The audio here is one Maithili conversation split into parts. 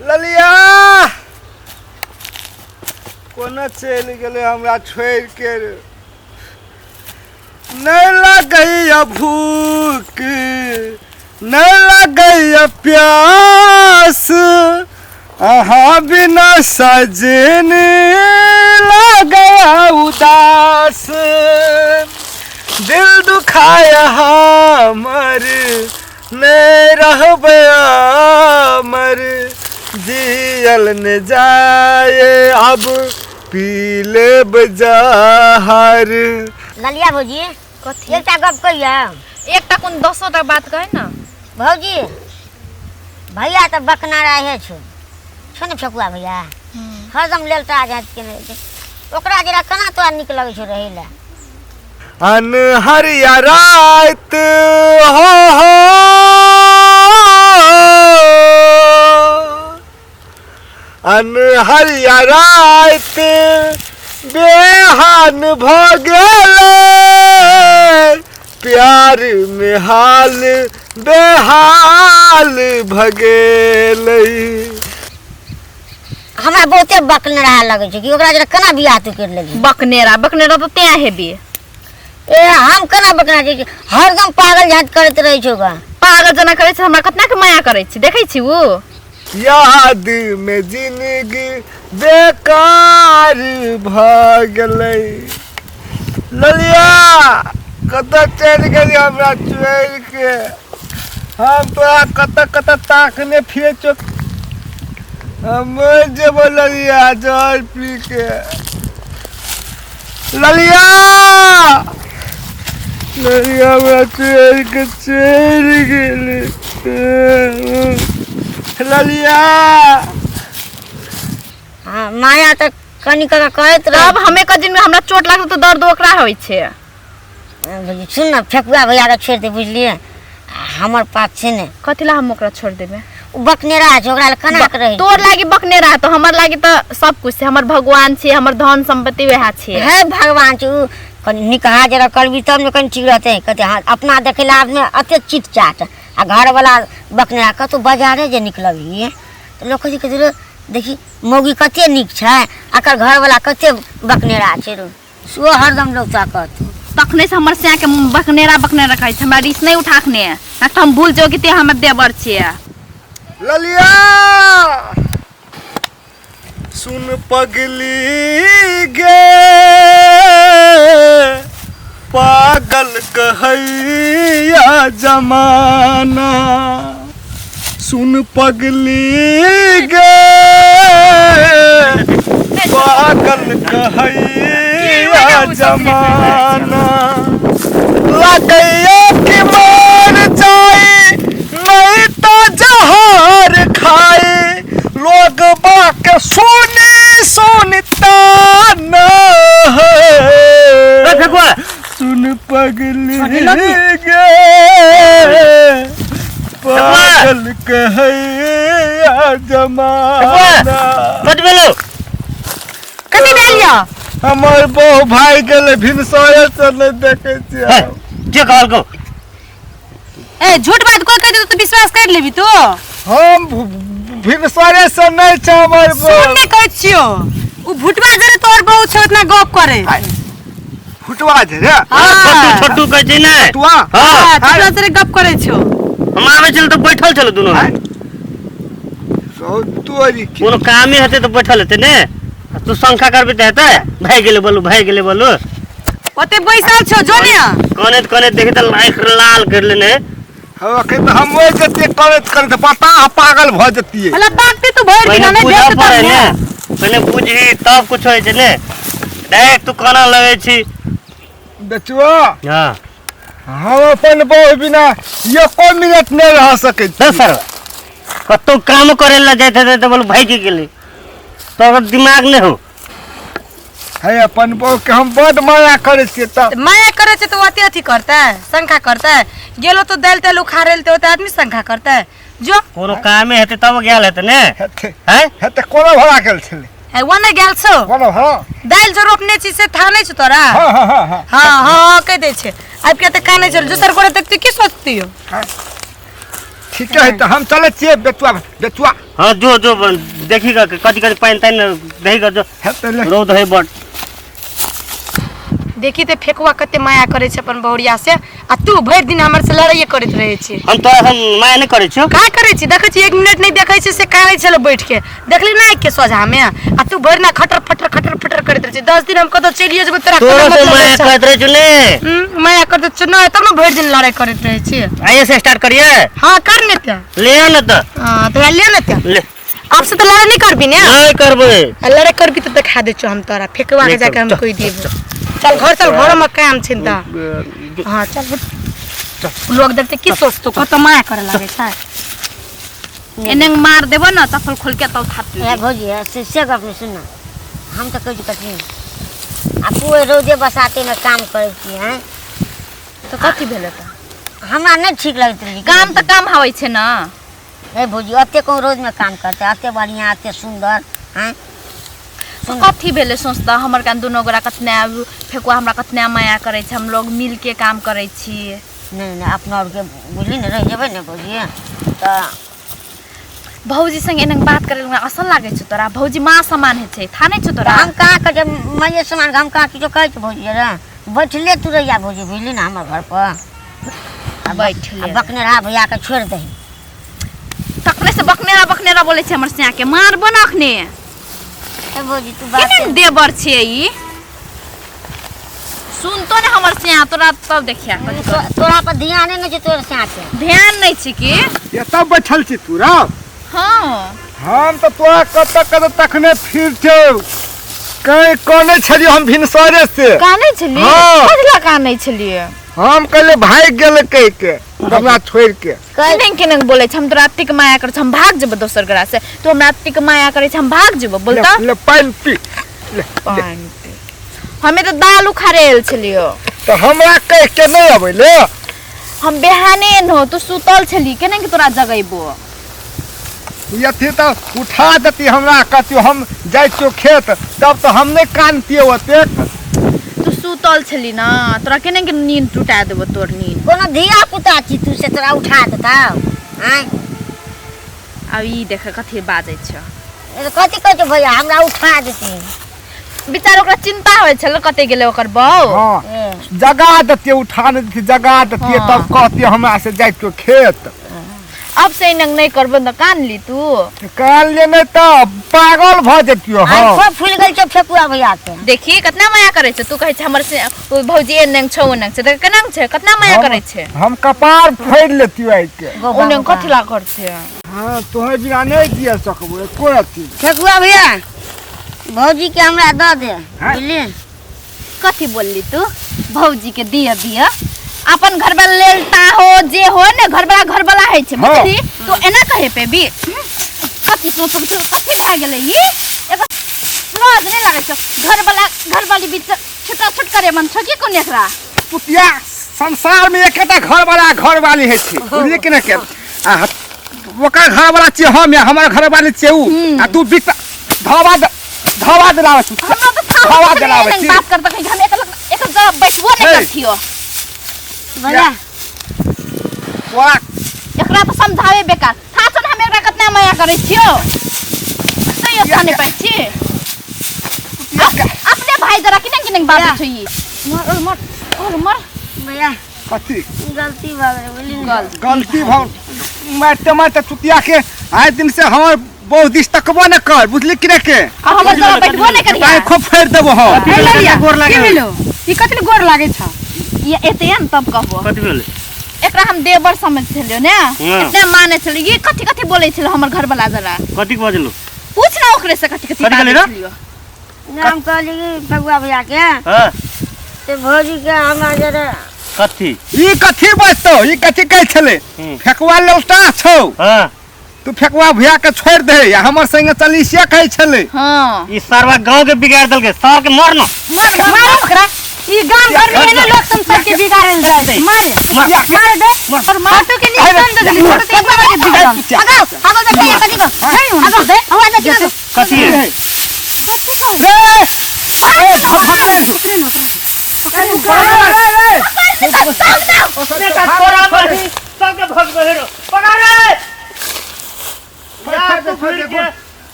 ललिया कोना चलि गेलै हमरा छोड़ि के रे? नहि लगैया भूख, नहि लगैया प्यास, अहाँ बिना सजन लगैया उदास। दिल दुखाया हमर, नहि रहबै अमर, जियल ने जाए अब पी लेब जहर। ललिया भौजी, कथी? एकटा गप कहिया? एकटा कोन दसो टा बात कहे ना। भौजी, भैया तऽ बकना रहे छौ, छौ ने फेकुआ भैया? हरदम लेलटा जाइत के रहै छै। ओकरा जरा केना तोरा नीक लगै छौ रहै लए? अनहरिया रात हो हो, अनहरिया रात बेहान भ गेलै, प्यार में हाल बेहाल भ गेलै। हमरा बहुते बकनेरा लगै छै कि ओकरा जरा केना बियाह तू करि लेलही? बकनेरा बकनेरा तऽ तें हेबी। ए, हम केना बकना छै? हरदम पागल झाँट करैत रहै छौ गा। पागल जेना करै छै, हमरा कतना के माया करै छै, देखै छी उ? याद में जिंदगी बेकार भ गेलै। ललिया कतऽ चलि गेली हमरा छोड़ि के? हम तोरा कतऽ कतऽ ताकने फिरै छौ। हम मरि जेबो ललिया जहर पी के। ललिया, ललिया हमरा छोड़ि के चलि गेली ललिया। हाँ, माया तऽ कनि कऽ कहैत रह। तब हमे के दिन में हमरा चोट लागत तऽ दर्द ओकरा होइ छै। सुन ने, फेकुआ भैया के छोड़ि दे, बुझलियै? आ हमर पास छै ने। कथी ला हम ओकरा छोड़ देबै? ओ बकनेरा छै, ओकरा लए केना के रहै? तोर लागी बकनेरा तऽ हमर लागी तऽ सब कुछ छै। हमर भगवान छै, हमर धन संपत्ति वएह छै। हे भगवान छै, ओ कनि निकहा जरा करबी तब ने कनि ठीक रहतै। कहतै हाँ, अपना देखै लए आदमी एते चिट चाट आ घरवला बकनेरा। कतहु बाजारे जे निकलबही तऽ लोक कहै छै, रे देखी मौगी कते नीक छै, एकर घरवला कते बकनेरा छै रो। सेहो हरदम लोक ताकत। तखने से हमर सैया के बकनेरा बकनेरा कहै छै। हमरा रिस नहीं उठाखने ना तऽ हम भूल जाओ कि ते हमर देवर छियै। ललिया सुन पगली गे, पागल कहैया जमाना। सुन पगली गे, पागल कहैया जमाना। लगैया कि मर जाई नहीं तो जहर खाई, लोग बाक सुनी सुनी ताना है। फेकुआ सुन पगली गे, पागल कहैया जमाना। कथी भेलो? कथी भेल यऽ? हमर बहु भाई गेलै भिनसरे से नहि देखै छियै। हे, के कहलकौ? ए, झूठ बात कोई कह दे तो विश्वास कर लेबी तू? हम भिनसरे से नहि छै हमर सुन बहु। नहि कहै छियौ, उ भुटवा जरे तोहर बहु छै उतना गप करे। फुटवा छै रे। हाँ। छोटू छोटू कहै छै ने? फुटवा। हाँ। हाँ, छोटुआ जरे गप करे छौ। हम आबै छल तऽ बैठल छल दुनू। सौ तोरी के। कोनो कामे हेतै तऽ बैठल हेतै ने? आ तू शंका करबी तऽ हेतै? भए गेलै बोलू, भए गेलै बोलू। ओते बैसल छौ जो ने। कनैत कनैत देखी तऽ आँखि लाल कर लेने। हम अखन तऽ हम मरि जतियै करैत करैत, बताह पागल भऽ जतियै। भला ताकते तू भरि पहिने दिन नहि बुझऽ भेट पड़ै तब ने ने। पहिने बुझही तब कुछ होइ छै ने। देख तू कोना लगै छी। बेचुआ। हाँ। हम अपन बहु बिना एको मिनट नहि रह सकै छी। दस सर कतौ काम करे ला जाइत हेतै तऽ बोल भागि गेलै, तोहर दिमाग नहि हो। है अपन बहू के हम बड माया करै छियै तऽ। माया करै छै तऽ ओते अथी करतै, शंका करतै? गेलो तो दालि तालि उखाड़े तऽ ओते आदमी शंका करतै? जो कोनो कामे हेतै तब गेल हेतै ने? हेतै। हैं? हेतै। कोना भरा गेल छलै? है वो नहि गेल छौ? कोना भरा? दालि जो रोपने छी से था नहि छौ तोरा? हाँ हाँ हाँ हाँ। हाँ हाँ हाँ कहि दै छै, आबि के तऽ कानै छल। दोसर गोरे देखतै की सोचती हो? ठीक है तऽ हम चलै छियै बेचुआ बेचुआ। हाँ जो जो देखी कथी कथी पानि तानि दही जो रौद है बड। देखी ते फेकुआ कते माया करे छै अपन बहुरिया से आ तू भरि दिन हमर से लड़ाइए करैत रहे छी। हम तोरा हम माया नहीं करे छियो। का करे छी? देखै छी 1 मिनट नहीं देखै छी से कानै छलो बैठ के, देखली ना के सोझा में आ तू भरि ना खटर फटर खटर फटर करैत रहे छी। 10 दिन हम कतौ चलिए जेबो तोरा तोरा से माया करैत रहे छी ने। माया करैत छी न तब न भरि दिन लड़ाई करैत रहे छी। आइए से स्टार्ट करिए। हां कर ने ते ले आ न त। हां तो ले न ते ले। अब से तो लड़ाई नहीं करबी ने? नहीं करबे। लड़ाई करबी तो देखा दे छो हम तोरा फेकुआ के जाके हम कहि देबो। चल घर चल, घर में काम छै त। हां चल लोग देखते की सोचतो कत माया करे लागे छै। एने मार देबो न चप्पल खोल के तब थाप ए भौजी से गप नहीं सुन, हम त कहै छी कथी आ पूरे रोजे बसाते में काम करै छी हैं तो कथी भेलै त हमरा नहीं ठीक लगैत रहे। काम त काम होई छै न। ए भौजी अते को रोज में काम करते अते बढ़िया अते सुंदर हैं कथी भेलै सोचता हमर कान दुनो गोरा कतना फेकुआ हमरा कतना माया करै छै, हम लोग मिल के काम करै छी। नहीं नहीं अपना और के बुझली ने रह जेबै ने भौजी त भौजी संग एना बात करे हमरा असल लागै छै तोरा। भौजी माँ समान है छै था नहीं छौ तोरा। हम कहाँ के माये समान हम कहाँ किछो कहै छी भौजी रे बैठले तू रहिया भौजी बुझली ने हमर घर पर बैठले बकने रहा भैया के छोड़ दही। तखने से बकनेरा बकनेरा बोलै छै हमर सिया के मारबो न अखने। ए भौजी तू बात केना देबर छै ई सुनतो ने हमर सिया तोरा तब देखिया तोरा पर ध्यान नहीं छै तोर सिया के ध्यान नहीं छै की एतऽ बैठल छी तू रा। हां हम त तोरा कत कत तखने फिर छौ कहीं कोने छलियो हम भिनसरे से कानै छलियै। कथला कानै छलियै? हम कहले भाग गेल कह के हमरा छोड़ के केना केना बोलै छै। हम तोरा अत्तिक माया करै छै हम भाग जेबो दोसर गोरा से, तू हमरा अत्तिक माया करै छै हम भाग जेबो बोलता। ले पानि पी ले पानि पी। हमे तऽ दाल उखाड़े आयल छलियो तऽ हमरा कह के नहीं अबै ले। हम बेहाने एनो तू सुतल छली केना के तोरा जगैबो? यथी तऽ उठा देती हमरा कहतियो हम जाइ छियो खेत तब तऽ हम नहीं कानतियो ओतेक। तू सुतल छली ना तोरा केना के नींद टुटा देबो तोर नींद। कोनो धिया पुता छी तू से तोरा उठा देता आय। अब ई देख कथी बाजै छ। कथी कहै छौ भैया हमरा उठा देती? बेचारा ओकरा चिंता होइ छल कते गेलै ओकर बौ। हां जगा देती उठा नहीं देती जगा देती तब कहती हमरा से जाइ छियो खेत। अब से नंग नहीं करबो त कान ली तू। कान ले नहीं त पागल भ जतियो। हां खूब फूल गेल छौ फेकुआ भैया के। देखी कतना माया करै छै तू कहै छै हमर से भौजी एनंग छौ ओनंग छै त केना छै कतना माया करै छै। हम कपार फोड़ लेतियो आइ के। ओनंग कथि ला करथे? हां तोहे बिना नहीं दिया सकबो एको रत्ती। फेकुआ भैया भौजी के हमरा the they बुझली। कथि बोलली तू? भौजी के दिया दिया अपन घर वाला लेलता हो जे हो ने घर वाला है छै बुझली। तो एना कहे पे भी कथि सोच कथि भए गेलै ई एगो लाज नहीं लागै छै घर वाला घर वाली बीच छोटा छोट करे मन छ की कोन एकरा। पुतिया संसार में एकटा घर वाला घर वाली है छै बुझली कि ने के आ ओकर घर वाला छियै हम या हमर घर वाली छियै उ आ तू बीच धावा धावा दिलाबै छी। हमरा त धावा दिलाबै छी बात करत कहीं हम एक एक जगह बैठबो नहीं करथियो भैया। तोरा एकरा तो समझावे बेकार था छन हम एकरा कतना माया करै छियो तैयो थाने पाइ छी अपने भाई जरा किने किने बात छै ई मर मर और मर भैया कथी गलती भ गेलै बुझली ने। गलती भ मारते मारते चुतिया के आइ दिन से हमर बहुत दिस तकबो न कर बुझली कि ने के हमर जरा बैठबो नहीं करिया आइ खूब फेर देबो हम। गोर लागे की भेलो ई कथि गोर लागै छ? ये एते न तब कहबो कथि भेलै? एकरा हम देवर समझ छलियो ने इतना माने छलियो ये कथि कथि बोलै छलो हमर घर वाला जरा कथि बजलो? पूछ ना ओकरे से कथि कथि बाजै छलियो। हम कहली कि फगुआ भैया के हां ते भौजी के हमरा जरा कथि ई कथि बजतो ई कथि कहै छलै फेकुआ लौटा छौ। हां तू फेकुआ भैया के छोड़ दे या हमर संगे चली से कहै छलै। हां ई सरवा गांव के बिगाड़ देलकै सर के मर न मर मर ओकरा ई गाम घर में एने लोग संसार के बिगाड़ल जाय छै। मारे मारे दे और माटो के निशान दे दे छोटे एक बार के बिगाड़ल। आगो आगो देखिए कथि को आगो दे आवाज देखिए कथि रे ए भग रे तोरा बही सबके भग बहेरो पकड़ रे।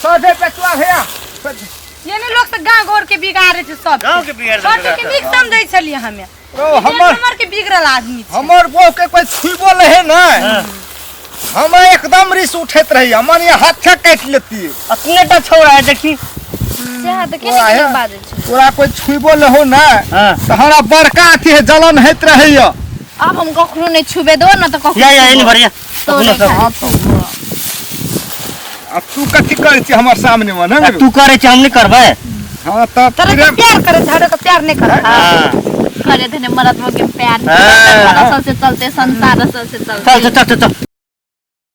सभे पेचुआ भैया। ये ने लोग तऽ गाँव घर के बिगाड़े छै सब। गाँव के बिगाड़ छोटू के नीक समझै छलियै हमे। ओ हमर हमर के बिगड़ल आदमी छै। हमर बहू के कोई छुइबो लहे ना, हमरा एकदम रिस उठैत रही, हमर ये हाथे काटि लेती। अपने टा छौड़ा है देखी। सेहा तऽ तोरा केना हे- केना बाजै छै। तोरा कोई छुइबो लहो ना हाँ। तऽ हमरा बड़का अथी है जलन होइत रहैया। आब हम कखनो नहि छुबे दो न तऽ कखनो या या इन भरिया तो अपनो नहि सब। खाइ। आ तू कथी करै छी हमर सामने मे ने? आ तू करै छै, हम नहि करबै। हमरा तऽ तोरा के प्रेम प्यार करे छै, हमरा के प्यार नहि करे। हाँ। करे धने मरद के प्यार हाँ। असल से चलते, संसार असल से चलते। चल चल चल चल।